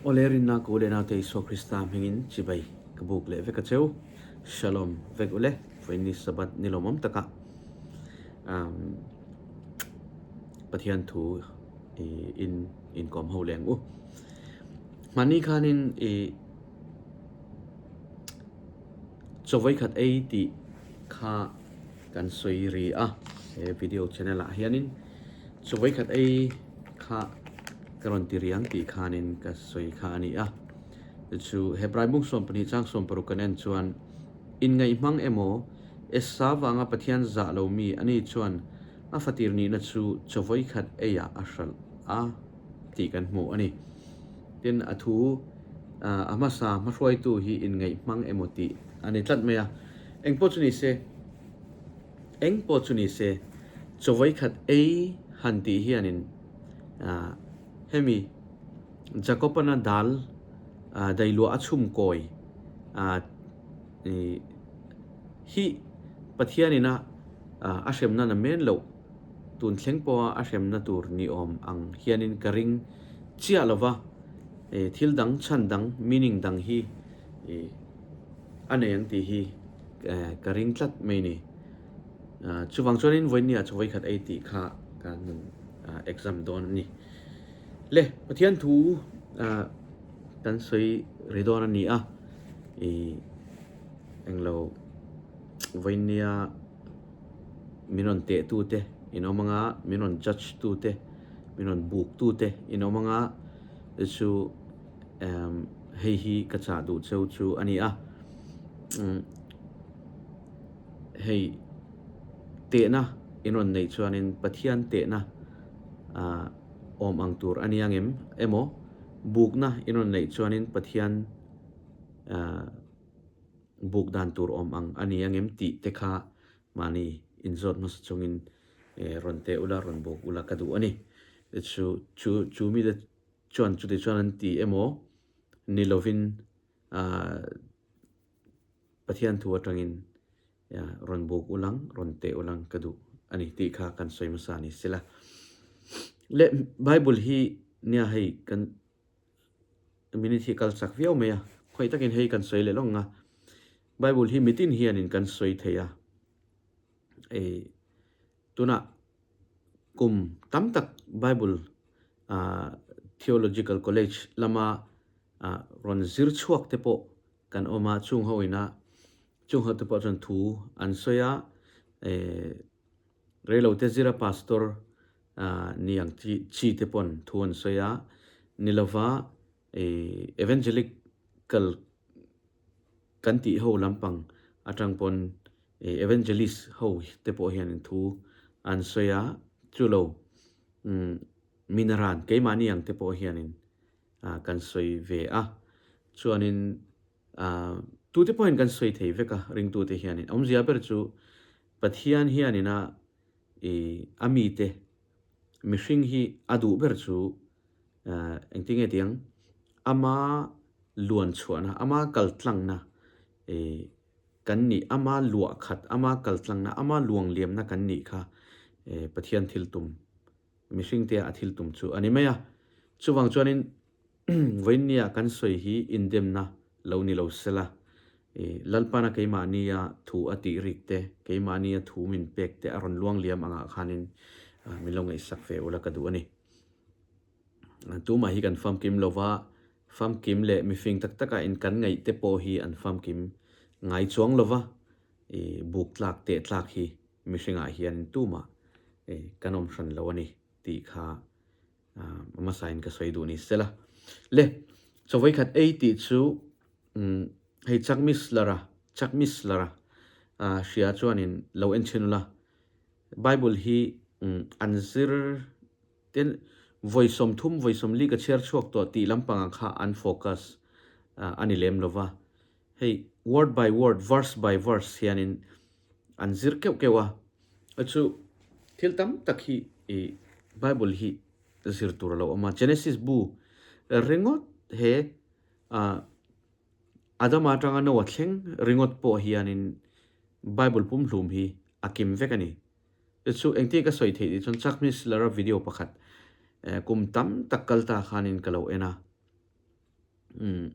Awle rinna ka u leh naute Isua Krista hmingin chibai ka buk leh vek a cheu. Shalom vek ule, vawiin Sabbath ni lawmawm takah Pathian thu in inkawm ho leh ang u. Hmanni khanin i chawei khat ei tih kha kan sawi ri a, he video channel ah hianin chawei khat ei kha ka rawn ti riang tih khanin ka sawi kha a ni a. Chu Hebrai bung 12 chang 60 kan en chuan inngaih hmang emaw Esa vanga Pathian zah lo mi a ni chuan a fatir nihna chu chawei khat eiah a hralh a tih kan hmu a ni. Tin, a thu a hmasa hmahruaitu hi inngaih hmang emaw tih a ni tlat mai a. Eng pawh chu ni se, eng pawh chu ni se, chawei khat ei han tih hianin hemi Jacobana dal dailuah a chhum kawi hi Pathianina a hremna na men loh tun thleng pawha a hremna tur ni awm ang hianin ka ring chiah lo va, thil dang chhan dang meaning dang hi a nei ang tih hi ka ring tlat mai ni. Chuvang chuanin vawinia chu vawikhat ei tih kha kan exam dawn a ni. Le, Pathian thu kan sawi ri dawn a ni a, englo vawinia min rawn teh tu te in awm anga, min rawn judge tu te, min rawn buk tu te in awm anga chu hei hi ka chah duh cheu chu a ni a. Hei tehna in rawn neih chuanin Pathian tehna awm ang tur a ni ang em emaw bukna in rawn neih chuanin Pathian buk dan tur awm ang a ni ang em tih te kha mahni inzawt hmasa chungin rawn teh ula rawn buk ula ka duh a ni. Chu chu chu mite chuan chuti chuan an ti emaw ni lovin Pathian thu atangin rawn buk ulang rawn teh ulang ka duh a ni tih kha kan sawi hmasa a ni sela. Le Bible hi nia hei kan minute hi kal chak viau mai a, khawi takin hei kan sawi leh lawng a, Bible hi mitin hianin kan sawi thei a, ei tunah kum tam tak Bible Theological College lama rawn zir chhuak te pawh kan awm a, chung ho ina chung ho te pawh chuan thu an sawi a, Reilote zira pastor ni ang chi chi te pawn thu an sawi a, ni lova evangelical kan tih ho lampang atang pawn evangelist ho te pawh hian thu an sawi a, chu lo minaran keimahni ang te pawh hianin kan sawi ve a, chuanin tute pawhin kan sawi thei vek a ringtute hianin awmzia ber chu Pathian hianin a i a mite mihring hi a duh ber chu engtinge tiang ama luan chhuahna ama kaltlangna i kan nih ama luah khat ama kaltlangna ama luang liamna kan nih kha Pathian thil tum mihring te a thil tum chu a ni mai a. Chuvang chuanin vawiinnia kan sawi hi indemna lo ni lo sela, Lalpana keimahnia thu a tih rik te, keimahnia thu min pek te a rawn luang liam angah khanin min lo ngaihsak ve ula ka duh a ni. Tumah hi kan famkim lova, famkim leh mifing tak taka in kan ngaih te pawh hi an famkim ngai chuang lova, buk tlak teh tlak hi mihringah hian tumah kan awm hran lo a ni tih kha hmasain ka sawi duh ni sela. Le, chawei khat ei tih chu hei Chuck Missler-a, Chuck Missler-a hria chuanin lo en chhin ula, Bible hi an zir ten vawi 30 vawi 40 ka chhiar chhuak tawh tih lampangah kha an focus a ni lem lova. Hei word by word, verse by verse hianin an zir keuh keuh a, a chu thil tam tak hi i Bible hi zir tur a lo awm a, Genesis bu ringawt he Adama atanga Noah thleng ringawt pawh hianin Bible pumhlum hi a kim vek a ni. Chu chu engtin ka sawi theih tih chuan Chuck Missler-a video pakhat kum tam tak kal ta khanin ka lo en a. Umm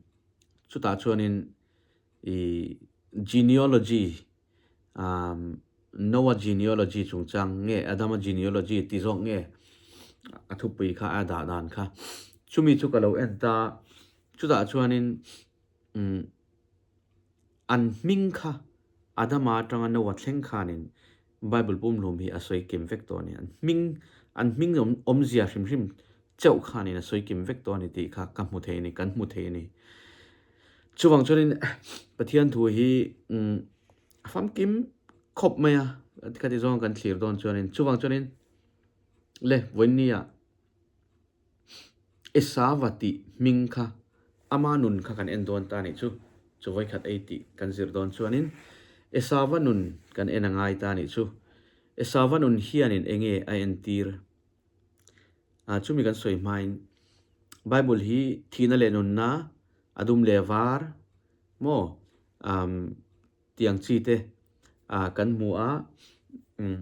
chutah chuanin ih genealogy umm Noah genealogy chungchang nge Adama genealogy ti zawk nge a thupui kha a dah dan kha chumi chu ka lo en ta chutah chuanin umm An hming kha Adama atanga Noah thleng khanin Bible pumhlum hi a sawi kim vek tawh a ni. An hming an hming awmzia hrim hrim chauh khanin a sawi kim vek tawh a ni tih kha ka hmu thei a ni, kan hmu thei a ni. Chuvang chuanin Pathian thu hi a famkim khawp mai a, khati zawng kan thlir dawn chuanin chuvang chuanin le vawiinnia Esava tih hming kha ama nun kha kan en dawn ta nih chu, chu vawikhat ei tih kan zir dawn chuanin Esava nun kan en a ngai ta nih chu. Esava nun hianin enge a entir? Ah, chumi kan sawi hmain Bible hi thihna leh nunna, a dum leh var maw, um, tiang chi te ah kan hmu a, um,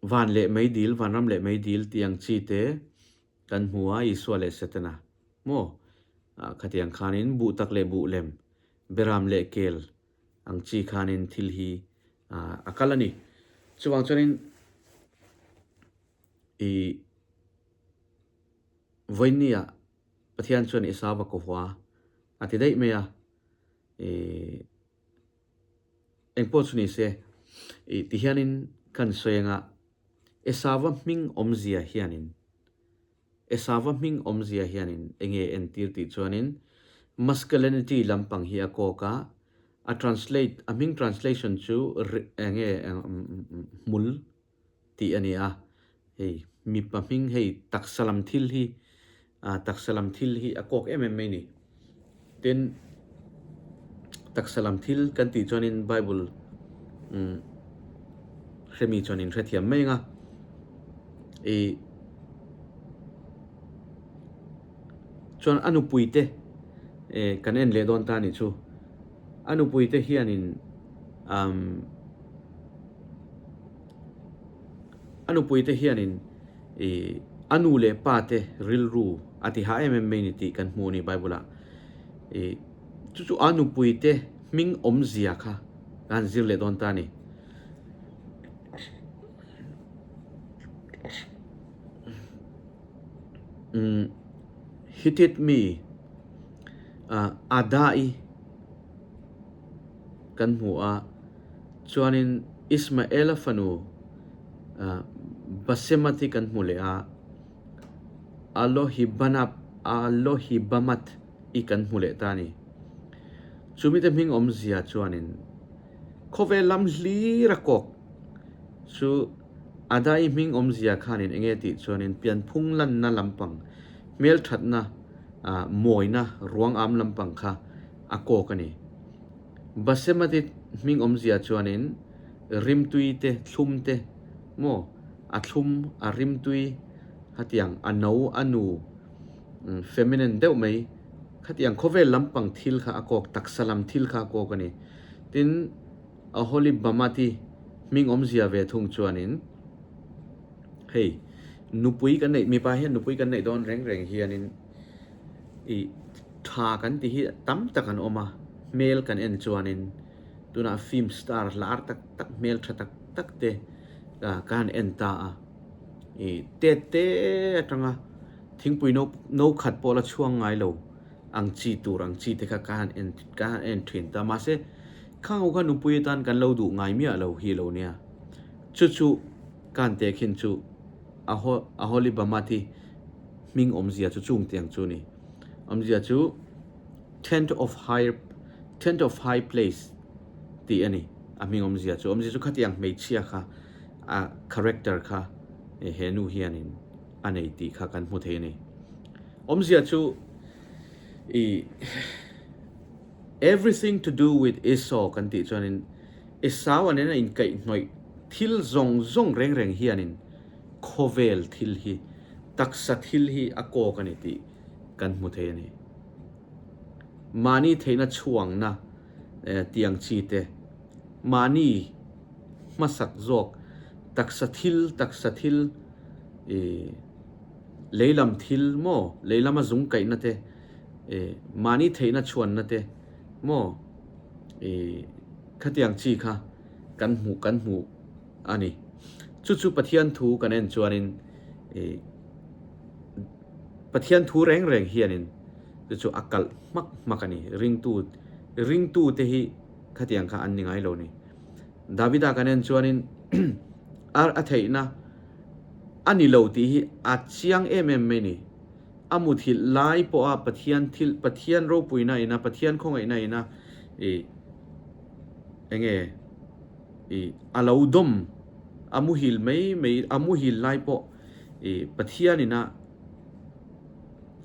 Van leh meidil, vanram leh meidil tih ang chi te kan hmu a, Isua leh Setana maw? Khatiang khanin buh tak leh buh lem, beram leh kel ang chi khanin thil hi a kal a ni. Chuvang chuanin i vawinia Pathian chuan Esauva ka hua a ti daih mai a, i Engpawh chu ni se, ih ti hianin kan sawi anga Esava hming awmzia hianin Esava hming awmzia hianin enge entir tih chuanin masculinity lampang hi a kawk a, a translate a hming translation chu enge hmul tih a ni a, hei mipa hming hei taksa lam thil hi ah taksa lam thil hi a kawk em em mai a ni. Tin, taksa lam thil kan tih chuanin Bible umm hremi chuan in hrethiam mai ang a, ih chuan a nupui te eh kan en leh dawn ta a nih chu. A nupui te hianin umm a nupui te hianin ih a nu leh pa te rilru a ti hah em em mai ni tih kan hmu a ni Bible ah ih chu chu a nupui te hming awmzia kha ka han zir leh dawn ta a ni. Umm Hittite mi ah Ada-i kan hmu a, chuanin Ismaela fanu Basemath hi kan hmu leh a, Alohibanap Alohibamath i kan hmu leh ta a ni. Chumite hming awmzia chuanin khawvel lam hlir a kawk chu Adai hming awmzia khanin enge tih chuanin pianphung lanna lampang hmelthatna mawina ruang am lampang kha a kawk a ni. Basematit hming awmzia chuanin rimtui te, thlum te, maw, a thlum, a rimtui, khatiang, a no, a nu, feminine deuh mai, khatiang khawvel lampang thil kha a kawk, taksa lam thil kha a kawk a ni. Tin, Aholibamati hming awmzia ve thung chuanin hei nupui kan neih, mipa hian nupui kan neih dawn reng reng hianin Ih tha kan tih hi tam tak an awm a, hmel kan en chuanin tunah film star lar tak tak hmel tha tak tak te ka han en ta a, ih tet te atanga thingpui no no khat pawh la chhuang ngai lo ang chi tur ang chi te kha ka han en ka han en thin ta mahse khang ho kha nupui atan kan lo duh ngai miah lo hi lo nia chu chu ka han tehkhin chu a haw a Holibamati hming awmzia chu chung tiang chu a ni. Awmzia chu Tent of High Tent of High Place tih a ni a hming awmzia chu. Awmzia chu khatiang hmeichhia kha a character kha he nu hianin a nei tih kha kan hmu thei a ni. Awmzia chu i everything to do with Esau kan tih chuanin Esau a nena inkaihhnawih thil zawng zawng reng reng hianin khawvel thil hi taksa thil hi a kawk a ni tih kan hmu thei a ni. Mahni theihna chhuangna tiang chi te, mahni hmasak zawk taksa thil, taksa thil ih lei lam thil maw, lei lama zung kaihna te I mahni theihna chhuanna te maw i khatiang chi kha kan hmuh kan hmuh a ni. Chu chu Pathian thu kan en chuanin i Pathian thu reng reng hianin chu chu a kalh hmak hmak a ni. Ringtu ringtu te hi khatiang kha an ni ngai lo ni. Davida kan en chuanin a a theihna a ni lo tih hi a chiang em em mai ni. A muthilh lai pawha Pathian thil Pathian ropuina ina Pathian khawngaihna ina i enge i a lo dawm a muhil mai mai a muhil lai pawh i Pathian ina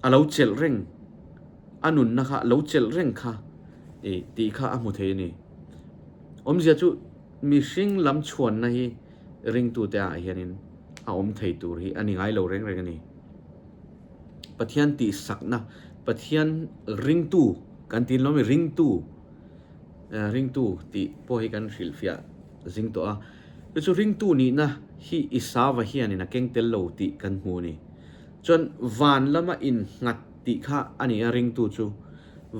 a lo chelh reng a nunna kha a lo chelh reng kha i tih kha a hmu thei a ni. Awmzia chu mihring lam chhuanna hi ringtute ah hianin a awm thei tur hi a ni ngai lo reng reng a ni. Pathian tihsakna, Pathian ringtu kan ti lawm i, ringtu, ringtu tih pawh hi kan hrilhfiah zing tawh a. Chu chu ringtu nihna hi i sava hianin a keng tel lo tih kan hmu a ni. Chuan van lama innghat tih kha a ni a ringtu chu.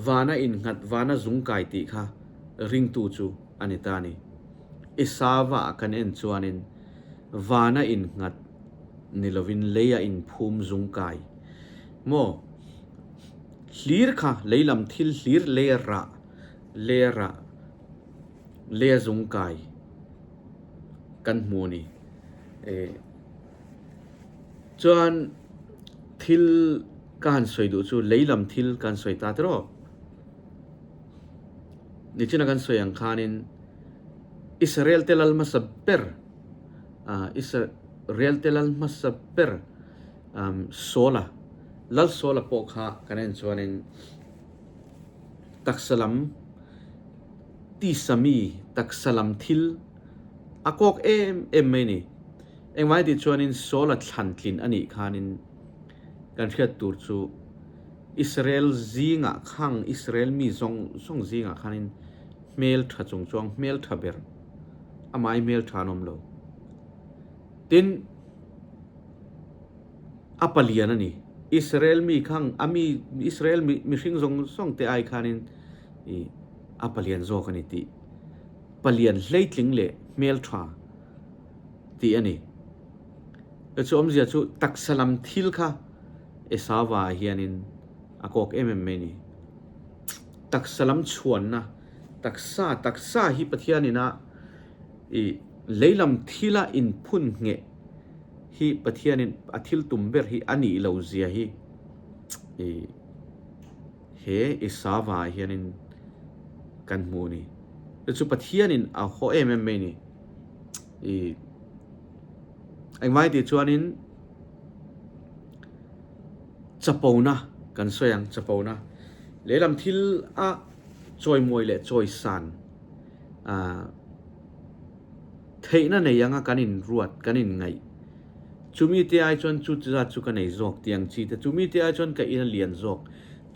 Vana innghat, vana zungkai tih kha ringtu chu a ni ta a ni. I sava kan en chuanin vana innghat ni lovin lei a inphum zungkai maw? Hlir kha lei lam thil hlir lei a rah, lei a rah, lei a zungkai kan hmu a ni. Eh chuan thil ka han sawi duh chu lei lam thil ka han sawi ta tiraw? Nichina kan sawi ang khanin Israel te lal hmasa ber Israel te lal hmasa ber Saul-a, Lal Saul-a pawh kha kan en chuanin taksa lam tisa mi, taksa lam thil a kawk em em mai a ni. Engvai tih chuanin Saul-a thlan tlin a nih khanin kan hriat tur chu Israel zingah khang Israel mi zawng zawng zingah khanin hmel tha chung chuang hmel tha ber amah i hmel tha an awm lo. Tin, a palian a ni. Israel mi khang a mi Israel mi mihring zawng zawng te ai khanin i a palian zawk a ni tih palian hleitling leh hmel tha tih a ni. Chu awmzia chu taksa lam thil kha Esauva ah hianin a kawk em em mai a ni. Taksa lam chhuanna, taksa, taksa hi Pathianin a i lei lam thila inphun ngheh hi Pathianin a thil tum ber hi a nih lo zia hi i he Esauva ah hianin kan hmu a ni. Chu chu Pathianin a haw em em mai a ni. I engmai tih chuanin chapona kan sawi ang, chapona lehlam thil a chawimawi leh chawisan ah theihna nei anga kan inruat kan inngaih chumi te ai chuan chu zat chu ka nei zawk tih ang chi te chumi te ai chuan ka in a lian zawk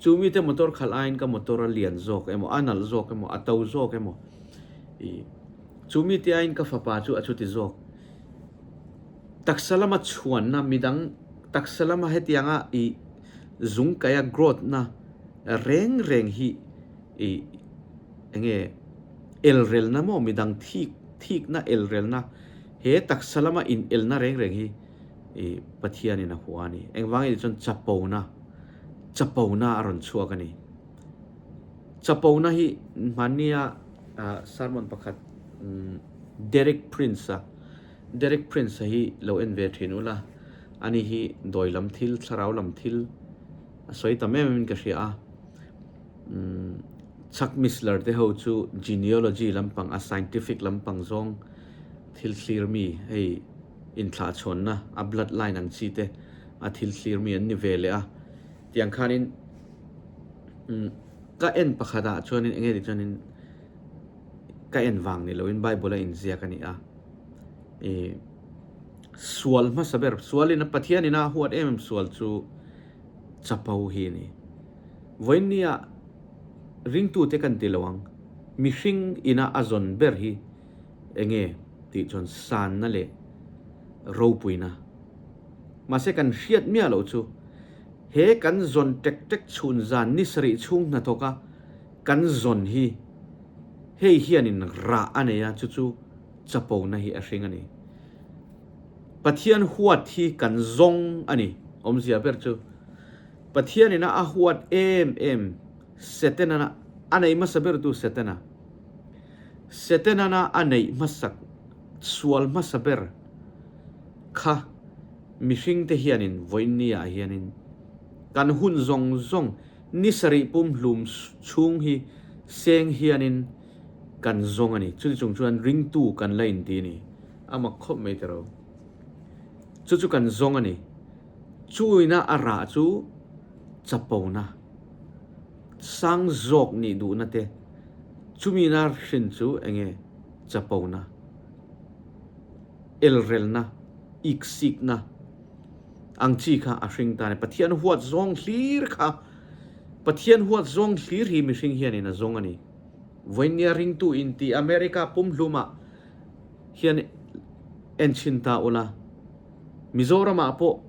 chumi te motor khalh aiin ka motor a lian zawk emaw a nalh zawk emaw a to zawk emaw ih Chu mite aiin ka fapa chu a chuti zawk. Taksa lama chhuanna midang taksa lama hetianga i zungkaia growth na reng reng hi i enge elrelna maw midang thik thikna elrelna he taksa lama in elna reng reng hi i Pathianin a hua a ni. Engvangin chuan chapona chapona a rawn chhuak a ni. Chapona hi hmannia sermon pakhat Derek Prince-a Derek Prince-a hi lo en ve thin ula, ani hi dawi lam thil, thlarau lam thil a sawi tam em em in ka hria a. Chuck Missler te ho chu genealogy lampang a scientific lampang zawng thil thlir mi hei inthlahchhawnna a blood line ang chi te a thil thlir mi an ni ve leh a. Tiang khanin Ka en pakhat ah chuanin enge tih chuanin ka en vang ni loin Bible a inziak a ni a. I sual hmasa ber, sualin a Pathianin a huat em em sual chu chapo hi a ni. Vawiinnia ringtute kan ti lo ang, mihring ina a zawn ber hi enge tih chuan sanna leh ropuina. Mahse kan hriat miah loh chu. He kan zawn tek tek chhun zan ni sarih chhung hnathawka kan zawn hi hei hianin rah a nei a, chu chu chapona hi a hring a ni. Pathian huat hi kan zawng a ni, awmzia ber chu. Pathianina a huat em em Setana a neih hmasa bertu Setana. Setanana a neih hmasak sual hmasa ber kha mihringte hianin vawiinni-ah hianin kan hun zawng zawng ni sarih pumhlum chhung hi seng hianin kan zawng a ni. Chuti chung chuan ringtu kan la inti a ni. A mak khawp mai tiro. Chu chu kan zawng a ni. Chuina a rah chu chapona, sang zawk nih duhna te, chumina hrin chu enge chapona, elrelna, iksikna ang chi kha a hring ta a ni. Pathian huat zawng hlir kha, Pathian huat zawng hlir hi mihring hianin a zawng a ni. Vawinia ringtu inti America pumhlumah hian enchhin ta ula, Mizoramah pawh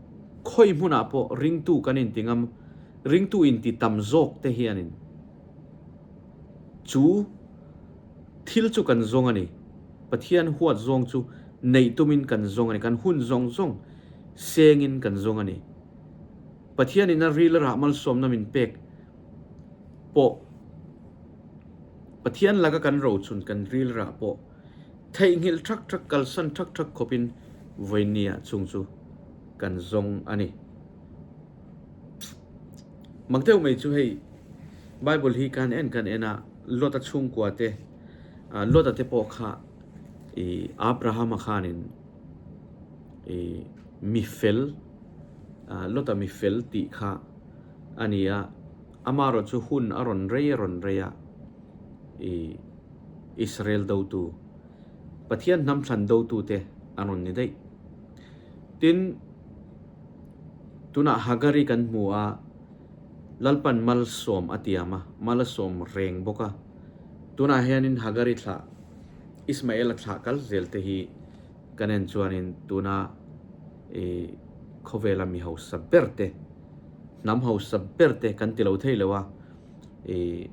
khawi hmunah pawh ringtu kan inti ngam, ringtu inti tam zawk te hianin chu thil chu kan zawng a ni. Pathian huat zawng chu neih tumin kan zawng a ni, kan hun zawng zawng sengin kan zawng a ni. Pathianin a ril rah malsawmna min pek pawh Pathian laka kan rochun kan ril rah pawh Theihnghilh thak thak, kalsan thak thak khawpin vawinia chung chu kan zawng a ni. Mak deuh mai chu hei Bible hi kan en kan en a, Lota chhungkua te, Lota te pawh kha i Abrahama khanin i mi fel, Lota mi fel tih kha a ni a, amaherawh chu hun a rawn rei a rawn rei a i Israel dotu, Pathian hnam thlan dotute an rawn ni daih. Tin, tunah Hagari kan hmu a, Lalpan malsawm a tiam a, mal a sawm reng bawk a. Tunah hianin Hagari thlah, Ismaela thlah kal zel te hi kan en chuanin tuna i khawvela mi hausa ber te, hnam hausa ber te kan ti lo thei lo a, i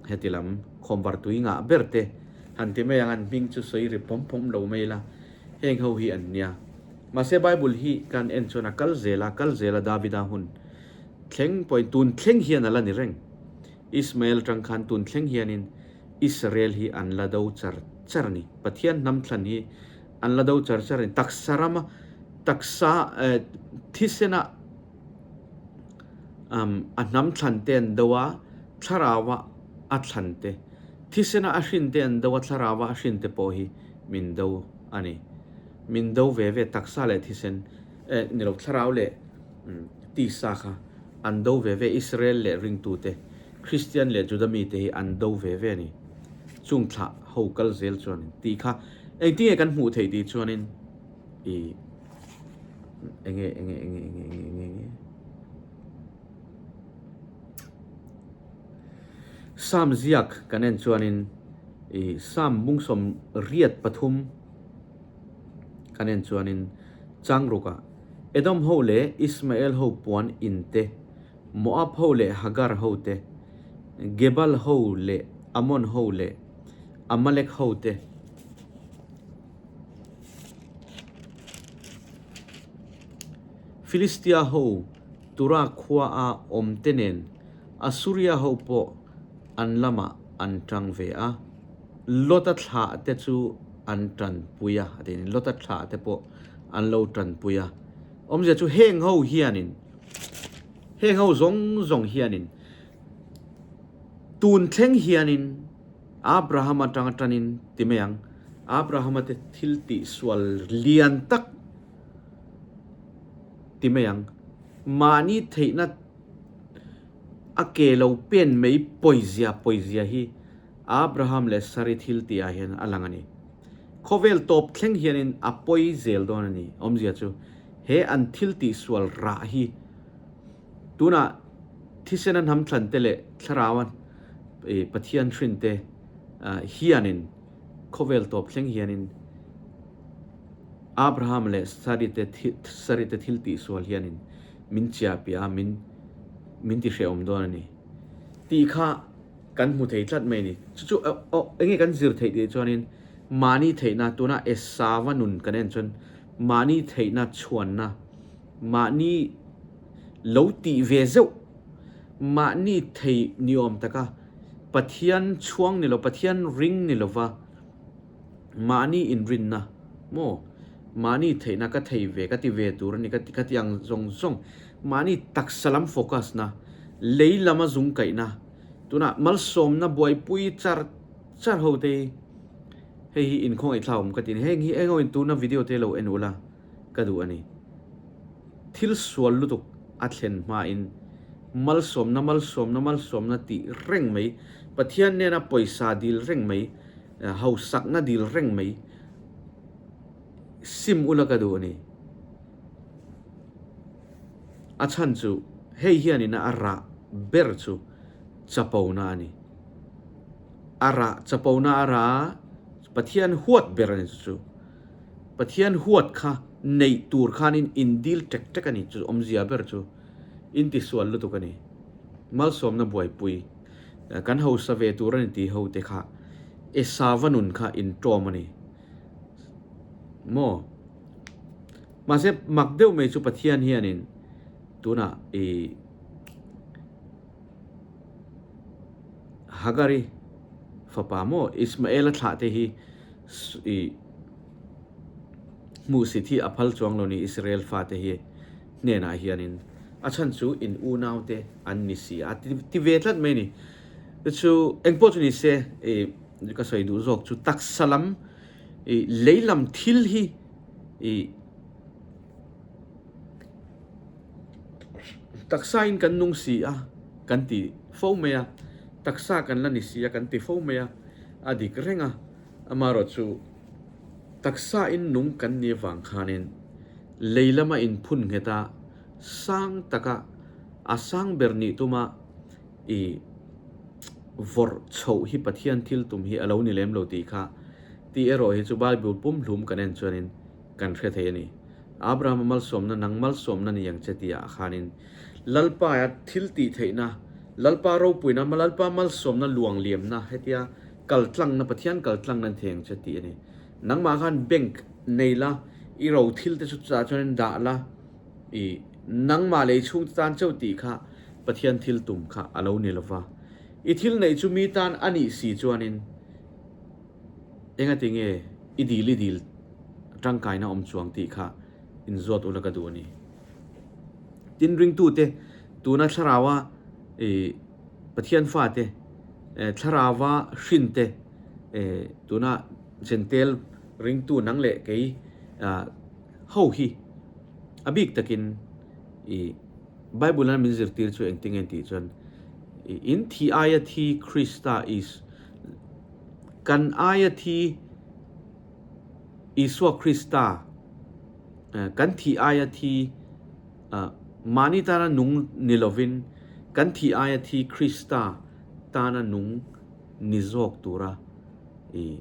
heti lam khawmvar tui ngah ber te han ti mai ang an hming chu sawi ri phawm phawm lo mai la heng ho hi an nia mahse bible hi kan en chuan a kal zel a kal zel a Davida hun thleng pawhin tun thleng hian a la ni reng Ismael atang khan tun thleng hianin Israel hi an la do char char a ni Pathian hnam thlan hi an la do char char a ni taksa rama taksa thisena a hnam thlan te an do a, thlarau a thlan te, thisena a hrin te an do a, thlarau a hrin te pawh hi min do a ni. Min do ve ve taksa leh thisen, eh ni lo thlarau leh tisa kha an do ve ve, Israel leh ringtute, Kristian leh Juda mite hi an do ve ve a ni. Chung thlah ho kal zel chuanin tih kha engtinge kan hmuh theih tih chuanin i enge enge enge enge enge enge enge Sam ziak kan en chuanin i Sam bungsawm riat pathum kan en chuanin Changrukah Edom ho leh Ismael ho puan in te, Moab ho leh Hagar ho te, Gebal ho leh Amon ho leh Amalek ho te, Filistia ho Tura khua a awm te nen Assuria ho pawh an lamah an tang ve a, Lota thlah te chu an tanpui a, a ti a ni. Lota thlah te pawh an lo tanpui a. Awmzia chu heng ho hianin, heng ho zawng zawng hianin tun thleng hianin, Abraham atanga tanin ti mai ang, Abrahama te thil tih sual lian tak ti mai ang, mahni theihna a ke lo pen mai pawizia pawizia hi Abraham leh Sari thil tih ah hian a lang a ni. Khawvel tawp thleng hianin a pawi zel dawn a ni. Awmzia chu he an thil tih sual rah hi Tunah thisena hnam thlan te leh thlarau a Pathian hrin te hianin khawvel tawp thleng hianin Abraham leh Sari te Sari te thil tihsual hianin min chiahpiah a, min. min ti hrehawm dawn a ni tih kha kan hmu thei tlat mai a ni. Chu chu aw enge kan zir theih tih chuanin mahni theihna tuna Esava nun kan en chuan mahni theihna chhuanna mahni lo tih ve zeuh mahni thei ni awm taka Pathian chhuang ni lo Pathian ring ni lova Mahni inrinna maw? Mahni theihna ka thei ve, ka ti ve tur a ni, ka ti ka ti ang zawng zawng. Mahni taksa lam focus na, lei lama zung kaihna, tunah malsawmna buaipui char char ho te hi hei hi inkhawngaihthlak awm ka ti a ni. Heng hi eng ho in tuna video te lo en ula ka duh a ni. Thil sual lutuk a thlen hmain malsawmna malsawmna malsawmna tih reng mai, Pathian nena pawisa dil reng mai, Hausakna dil reng mai sim ula ka duh a ni. A chhan chu hei hianin a rah ber chu chapona a ni. A rah chapona a rah Pathian huat ber a ni chu chu. Pathian huat kha neih tur khanin in dil tek tek a ni chu awmzia ber chu in tisual lutuk a ni. Malsawmna buaipui. Kan hausa ve tur a ni tih ho te kha Esava nun kha in ṭawm a ni maw? Mahse mak deuh mai chu Pathian hianin tunah i Hagari fapa maw Ismaela thlah te hi i hmuhsit hi a phal chuang lo ni Israel fate hi. hnenah hianin a chhan chu in unaute an ni si a ti ve tlat mai a ni. Chu engpawh chu ni se ih ka sawi duh zawk chu taksa lam ih lei lam thil hi ih taksa in kan nung si a kan ti fo mai a, taksa kan la ni si a kan ti fo mai a, a dik reng a, amaherawhchu chu taksa in nung kan ni avang khanin Lei lama inphun nghet a, sang taka a sang ber nih tuma i vawrh chhoh hi Pathian thil tum hi a lo ni lem lo tih kha tih erawh hi chu Bible pumhlum kan en chuanin kan hre thei a ni. Abrahama malsawmna nang malsawmna ni ang che tihah khanin Lalpa thil tih theihna, Lalpa ropuina, Lalpa malsawmna luangliamna hetia kaltlangna Pathian kaltlangna ni thei ang che tih a ni. Nangmah khan bank nei la, i ro thil te chu chutah chuanin dah la, i nangmah lei chhung te tan chauh tih kha Pathian thil tum kha a lo ni lova. I thil neih chu mi tan a nih si chuanin engati nge i dil i dil tangkaina awm chuang tih kha inzawt ula ka duh a ni. Tin ringtute tuna thlaraua i Pathian fate thlaraua hrinte tuna Jentail ringtu nang leh kei ho hi a bik takin i Bible a min zirtir chu engtin nge tih chuan in thi aia thi Krista is kan aia thi Isua Krista kan thi aia thi mahni tana nung ni lovin kan thi aia thi Krista tana nung ni zawk tura i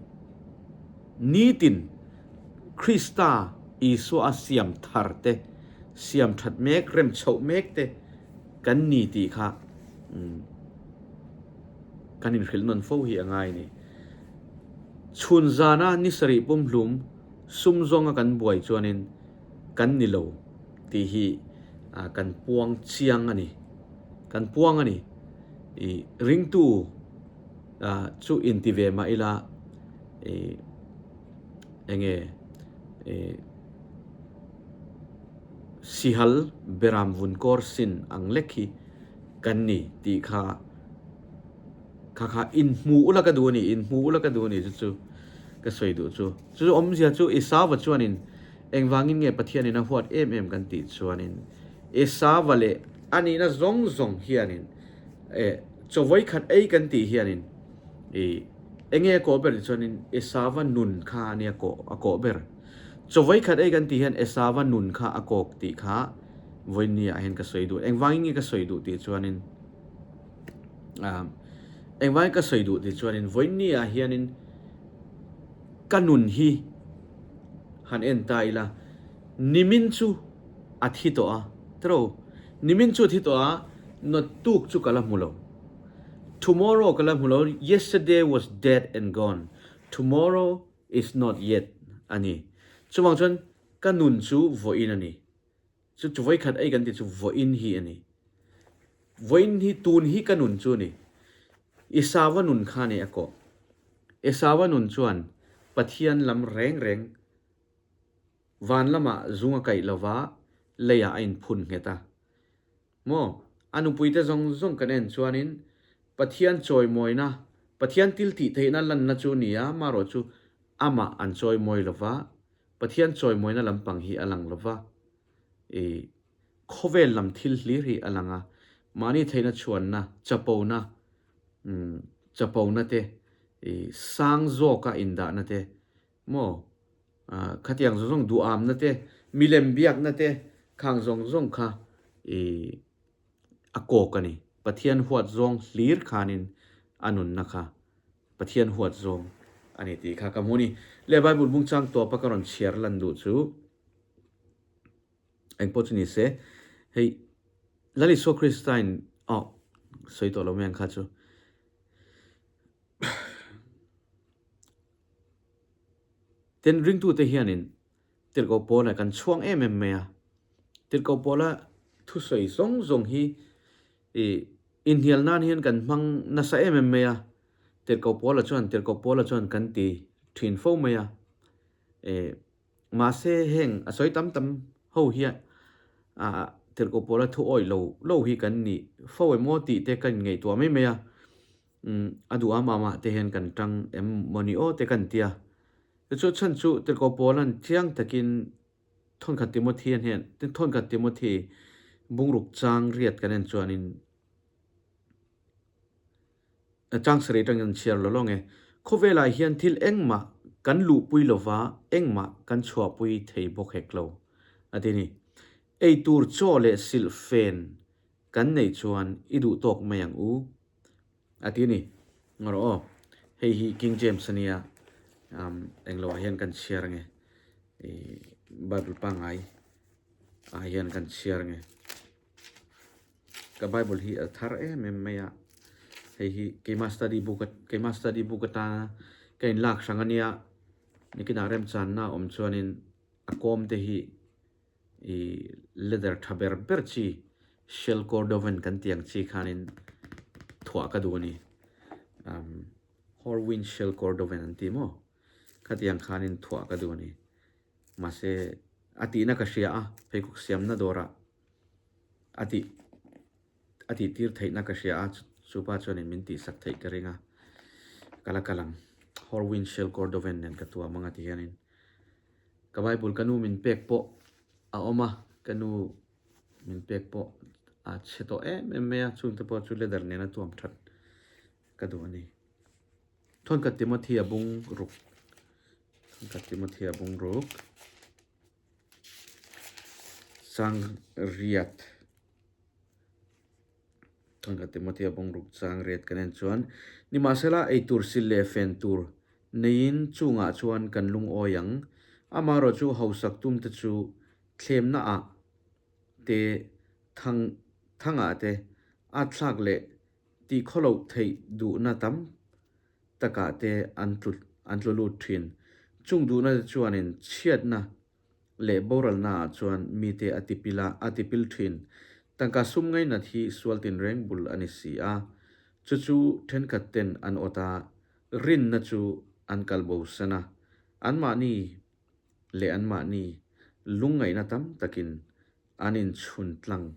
nitin Krista Isua a siam thar te, siam that mek, rem chhoh mek te kan ni tih kha kan inhrilh nawn fo hi a ngai a ni. Chhun zana ni sarih pumhlum sum zawnga kan buai chuanin kan ni lo tih hi kan puang chiang a ni. Kan puang a ni. I ringtu chu inti ve mah ila i enge i sihal beram vun kawr sin ang lek hi kan ni tih kha kha kha inhmu ula ka duh a ni inhmu ula ka duh a ni chu chu ka sawi duh chu chu chu awmzia chu Esauva chuanin engvangin nge Pathianin a huat em em kan tih chuanin Esauva leh a nihna zawng zawng hianin Eh, chaw vawikhat ei kan tih hianin i enge a kawh ber tih chuanin Esava nun kha a nia kawh a kawh ber. Chaw vawikhat ei kan tih hian Esava nun kha a kawk tih kha vawinia ah hian ka sawi duh. Engvangin nge ka sawi duh tih chuanin ah engvangin ka sawi duh tih chuanin vawinia ah hianin ka nun hi han en ta ila nimin chu a thi tawh a, tiraw? Nimin chu a thi tawh a. Naktuk chu ka la hmu lo. Tomorrow ka la hmu lo, yesterday was dead and gone, tomorrow is not yet a ni. Chuvang chuan ka nun chu vawiin a ni. Chu chu vawikhat ei kan tih chu vawiin hi a ni. Vawiin hi tun hi ka nun chu a ni. Esauva nun kha a ni a kawh. Esauva nun chuan Pathian lam reng reng van lamah zung a kaih lova leiah a inphun nghet a. Maw? A nupuite zawng zawng kan en chuanin Pathian chawimawina, Pathian thil tih theihna lanna chu a ni a, marawh chu amah an chawimawi lova, Pathian chawimawina lampang hi a lang lova, i khawvel lam thil hlir hi a lang a, mahni theihna chhuanna, chapona, chapona te, i sang zawka indahna te, Maw? Khatiang zawng zawng duhamna te, milem biakna te khang zawng zawng kha i a kawk a ni. Pathian huat zawng hlir khanin a nunna kha Pathian huat zawng a ni tih kha ka hmu a ni. Le Bible bung chang tawpa ka rawn chhiar lan duh chu engpawh chu ni se, hei Lal Isua Kristain, aw sawi tawh lo mai ang kha chu. Tin, ringtute hianin Tirhkoh Paula kan chhuang em em mai a. Tirhkoh Paula thusawi zawng zawng hi ih inhnial nan hian kan hmang nasa em em mai a. Tirhkoh Paula chuan Tirhkoh Paula chuan kan ti thin fo mai a. Ih mahse heng a sawi tam tam ho hian ah Tirhkoh Paula thu awih lo lo hi kan nih fo emaw tih te ka inngaihtuah mai mai a. Umm a duh a mama te hian kan tang em mawni aw te kan tia. Tichuan chhan chu Tirhkoh Paula'n chiang takin Thawnkhat Timothy a hnen Thawnkhat Timothy bungruk chang riat kan en chuanin chang sarih atangin an chhiar lo lawng e. Khawvelah hian thil engmah kan luhpui lova engmah kan chhuahpui thei bawk hek lo a ti ni. Eitur chaw leh silhfen kan neih chuan i duh tawk mai ang u a ti a ni. Ngarawh aw, hei hi King James a nia, um englo ah hian kan chhiar ange, ih Bible pangngai ah hian kan chhiar ange. Ka Bible hi a thar em em mai a, hei hi keima study book keima study book atana ka inlak hrang a nia, nikinah remchanna a awm chuanin a kawm te hi I leather tha ber ber chi shell cordovan kan tih ang chi khanin thuah ka duh a ni. Um Horween shell cordovan an ti maw? Khatiang khanin thuah ka duh a ni. Mahse a tihna ka hria a, pheikhawk siamna dawrah a tih a tih tir theihna ka hria a, chupa chuanin min tihsak theih ka ring a, ka la kal ang. Horween shell cordovan nen ka tuam ang a ti hianin. Ka Bible ka nu min pek pawh a awm a, ka nu min pek pawh a chhe tawh em em mai a, chungte pawh chu leather nena tuam that ka duh a ni. Thawnkhat Timothy a bung ruk, Thawnkhat Timothy a bung ruk, chang riat. Thawnkhat Timothea bungruk chang riat kan en chuan, Nimahsela, eitur sil leh fen tur neiin chungah chuan kan lungawi ang. Amaherawh chu hausak tumte chu thlemnaah te, thang thangah te, atthlak leh tihkhawloh theih duhna tam takah te an tlu an tlu lut thin. Chung duhna te chuanin chhiatna leh boralnaah chuan mite a tipil a, a tipil thin. Tangka sum ngainat hi sual tinreng bul a ni si a, chu chu thenkhat ten an awt a, rinna chu an kal bosan a, anmahni leh anmahni lungngaihna tam takin an inchhun tlang.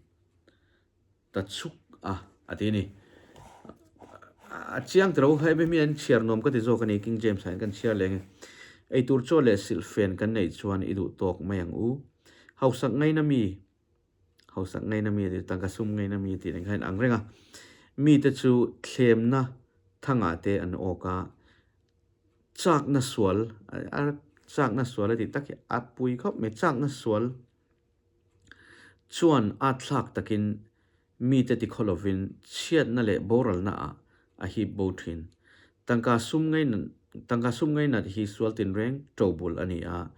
Ta chuk a, a ti a ni. A chiang tiro hei mi an chhiar nuam ka ti zawk a ni, King James ah hian kan chhiar leng e. Eitur chaw leh silhfen kan neih chuan i duh tawk mai ang u. Hausak ngaina mi, hausak ngaina mi a ti, tangka sum ngaina mi a tih nen khan ang reng a. Mite chu thlemna thangah te an awk a, chakna sual, chakna sual a tih tak hi a pui khawp mai, chakna sual Chuan a thlak takin mite tikhaw lovin chhiatna leh boralna ah a hip bo thin. Tangka sum tangka sum ngainat hi sual tinreng to bul a ni a,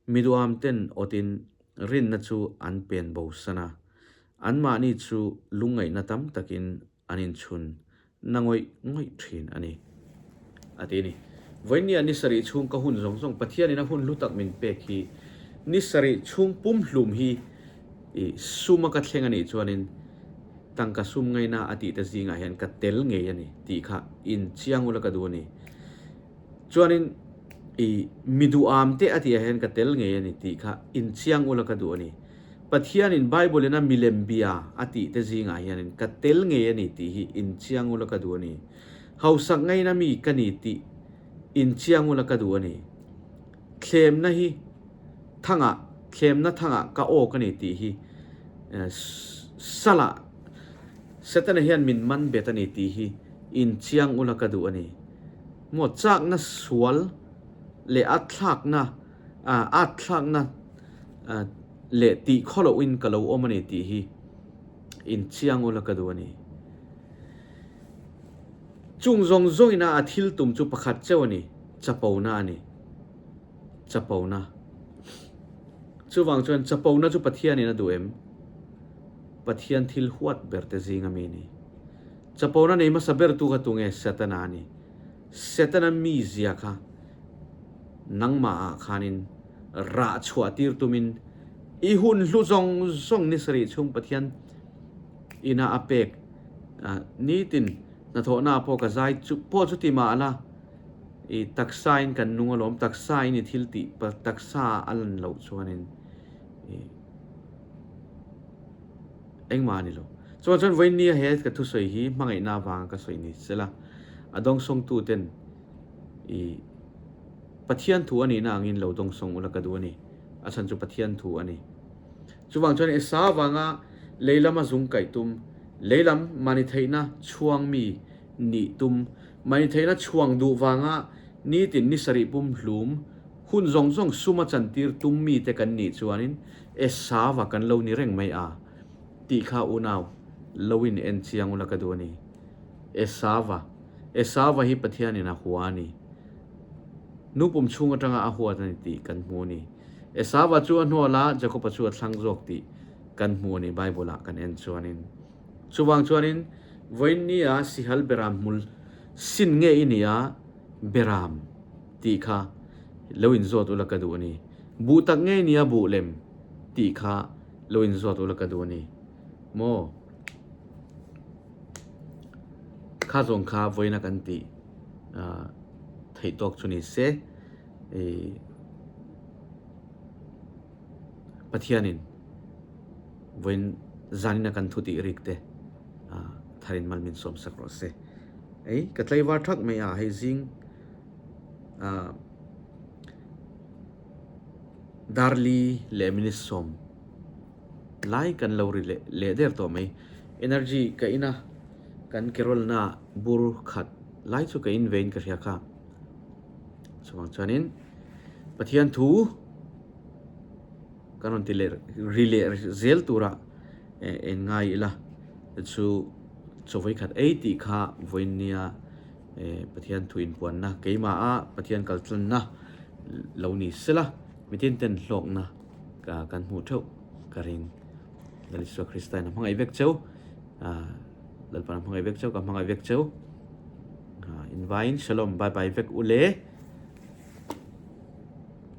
miduam ten awtin rinna chu an pen bo san a. Anmahni chu lungngaihna tam takin an inchhun na ngawih ngawih thin a ni, a ti a ni. Vawinia ni sarih chhung ka hun zawng zawng Pathianin a hun hlu tak min pek hi ni sarih chhung pumhlum hi i suma ka thleng a nih chuanin tangka sum ngaina a tih te zingah hian ka tel ngei a ni tih kha inchiang ula ka duh a ni. Chuanin i mi duham te a tihah hian ka tel ngei a ni tih kha inchiang ula ka duh a ni. Pathianin Bible ina milem bia a tih te zingah hianin ka tel ngei a ni tih hi inchiang ula ka duh a ni. Hausak ngaina mi ka ni tih inchiang ula ka duh a ni. Thlemna hi thangah, thlemna thangah ka awk a ni tih hi salah Setana hian min man bet a ni tih hi inchiang ula ka duh a ni. Maw chakna sual leh a thlakna at thlakna leh tih khaw lohin ka lo awm a ni tih hi inchiang ula ka duh a ni. Chung zawng zawngina a thil tum chu pakhat cheu a ni, chapona a ni. Chapona. Chuvang chuan chapona chu Pathianin a duh em? Pathian thil huat ber te zinga mi a ni. Chapona nei hmasa ber tu kha tunge Setana a ni. Setana mizia kha nangmah ah khanin rah chhuah tir tumin i hun hlu zawng zawng ni sarih chhung Pathian ina a pek nitin hnathawhna ah pawh ka zai chu pawh chu ti mah la i taksa in kan nung alawm taksa in i thil tih taksa a lan loh chuanin i Engmah a ni lo. Chuan chuan vawiin he ka thusawi hi hmangaihna avanga ka sawi ni sela, a dawngsawngtu ten i Pathian thu a nihna angin lo dawngsawng ula ka duh a ni. A chhan chu Pathian thu a ni. Chuvang chuan Esa avanga lei lama zung kaih tum, lei lam mahni theihna chhuang mi nih tum, mahni theihna chhuang duh vanga nitin ni sarih pum hlum hun zawng zawng suma chantir tum mite kan nih chuanin Esava kan lo ni reng mai a tih kha unau lo in en chiang ula ka duh a ni. Esava, Esava hi Pathianin a hua a ni. Nu pum chhung atanga a huat a ni tih kan hmu a ni. Esava chu a hnual a, Jakoba chu a thlang zawk tih kan hmu a ni Bible ah kan en chuanin. Chuvang chuanin vawiin nia sihal beram hmul sin nge i nia beram tih kha lo in zawt ula ka duh a ni. Buh tak ngei nia buh lem tih kha lo in zawt ula ka duh a ni. Maw? Kha zawng kha vawiina kan tih theih tawk chu ni se Pathianin vawiin zanina kan thu tih rik te tharin mal min sawm sak rawh se. Ei ka tlaivar thak mai a hei zing Darli leh minute sawm lai kan lo ri leh leh der tawh mai. Energy ka in a, kan kerawlna bur khat lai chu ka in vein ka hria kha. Chuvang chuanin Pathian thu kan rawn ti leh ri leh zel tura en ngai ila chu chaw khat ei tih kha vawiin nia Pathian thu inpuanna keimaha Pathian kaltlanna lo ni sela mitin ten hlawkna kan hmuh theuh ka ring. Lal Isua Krista in a hmangaih vek cheu, Lalpan a hmangaih vek cheu, ka hmangaih vek cheu. Invaiin Shalom, bye bye vek u le.